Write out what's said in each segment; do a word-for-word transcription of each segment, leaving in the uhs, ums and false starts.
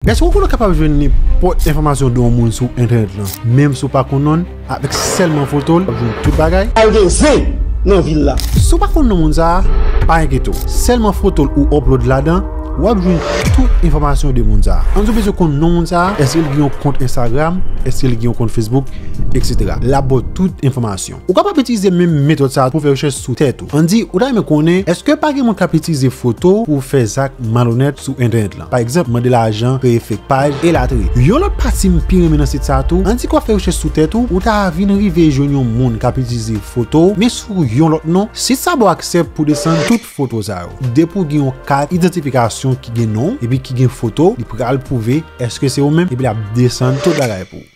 Èske w konnen w kapab jwenn nenpòt enfòmasyon de yon moun sou entènèt lan, menm si w pa konn non l, avèk sèlman foto l, w ap jwenn tout bagay? Al gen zen nan vil la. Si w pa konn non moun sa a, pa enkyete w. Sèlman foto l ou upload ladan, w ap jwenn tout enfòmasyon de moun sa a. Ann di w bezwen konn non moun sa a, èske l gen yon kont Instagram, èske l gen yon kont Facebook, etsetera. L ap ba w tout enfòmasyon. Ou kapab itilize menm metòd sa a pou fè rechèch sou tèt ou. Ann di, ou ta renmen konnen, èske pa gen moun k ap itilize foto pou fè zak malonèt sou entènèt lan? Pa egzanp, mande lajan, kreye fake paj, elatriye. Yon lòt pati m pi renmen nan sit sa a tou, ann di kò fè rechèch sou tèt ou, ou ta vin rive jwenn yon moun k ap itilize foto, men sou yon lòt non. Sit sa ba w aksè pou desann tout foto sa yo. Depi w gen yon kat idantifikasyon ki gen non w, epi ki gen foto, li pral pwouve èske se ou menm, epi l ap desann tout bagay pou ou.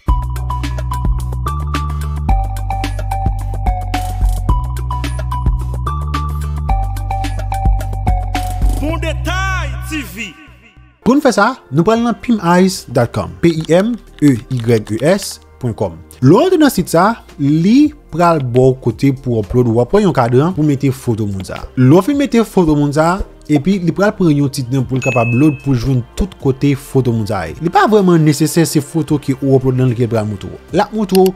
Bon Detay T V. Pou n fè sa, nou pral nan pimeyes dot com, P I M E Y E S point com. Lè w antre nan sit sa, li pral ba w kote pou w upload, w ap wè yon kadran pou mete foto moun sa. Lè w fin mete foto moun sa, epi li pral pran yon ti tan pou l kapab load pou jwenn tout kote foto moun sa ye. Li pa vrèman nesesè se foto ke ou upload nan li ke l pral montre w. L ap montre w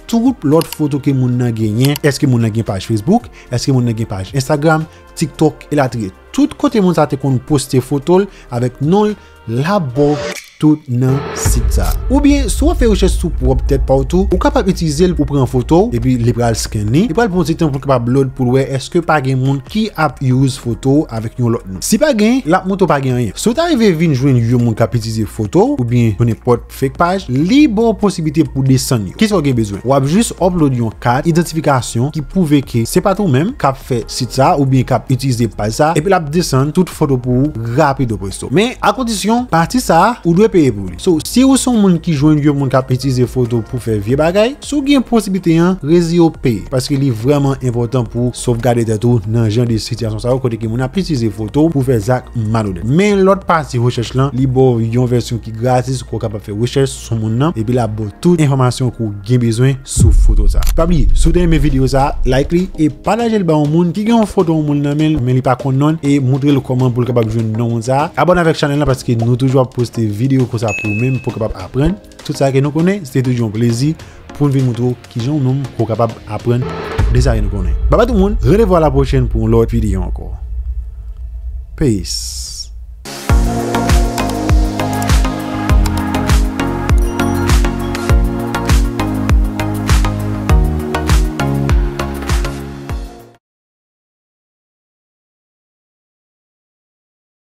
tout lòt foto ke moun nan genyen. Èske moun nan gen paj Facebook? Èske moun nan gen paj Instagram, TikTok, elatriye? Tout kote moun sa te konn poste foto l avèk non l, l ap ba w tout nan sit sa. Oubyen, si w ap fè rechèch sou pwòp tèt pa w tou, ou kapab itilize l pou pran foto, epi li pral scan li. Li pral pran yon ti tan pou l kapab load pou l wè èske pa gen moun ki ap use foto avèk yon lòt non. Si pa gen, l ap montre w pa gen anyen. Si w ta rive vin jwenn yon moun k ap itilize foto, oubyen yon nenpòt fake paj, li ba w posiblite pou desann yo. Kisa w gen bezwen? W ap jis upload yon kat idantifikasyon ki pwouve ke se pa t ou menm k ap fè sit sa oubyen k ap itilize paj sa, epi l ap desann tout foto pou ou rapido presto. Men, a kondisyon, pati sa a, ou dwe peye pou li. So, si ou se yon moun ki jwenn yon moun k ap itilize foto pou fè vye bagay, si w gen posiblite an, reziye w peye, paske li vrèman enpòtan pou w sovgade tèt ou nan jan de sitiyasyon sa yo kote ke moun ap itilize foto pou fè zak malonèt. Men lòt pati rechèch lan, li ba w yon vèsyon ki gratis, ke w kapab fè rechèch sou moun nan, epi l ap ba w tout enfòmasyon ke w gen bezwen sou foto sa. Pa bliye, si w te renmen videyo sa, like li e pataje l ba yon moun ki gen yon foto yon moun nan men l, men li pa konn non l, e montre l kòman pou l kapab jwenn non moun sa. Abòne avèk chanèl lan, paske nou toujou ap poste videyo konsa pou ou menm, pou w kapab aprann. Tout sa ke nou konnen, se te toujou yon plezi pou n vin montre w kijan w menm ou kapab aprann de sa ke nou konnen. Babay tout moun, randevou a la pwochèn pou yon lòt videyo ankò. Peace.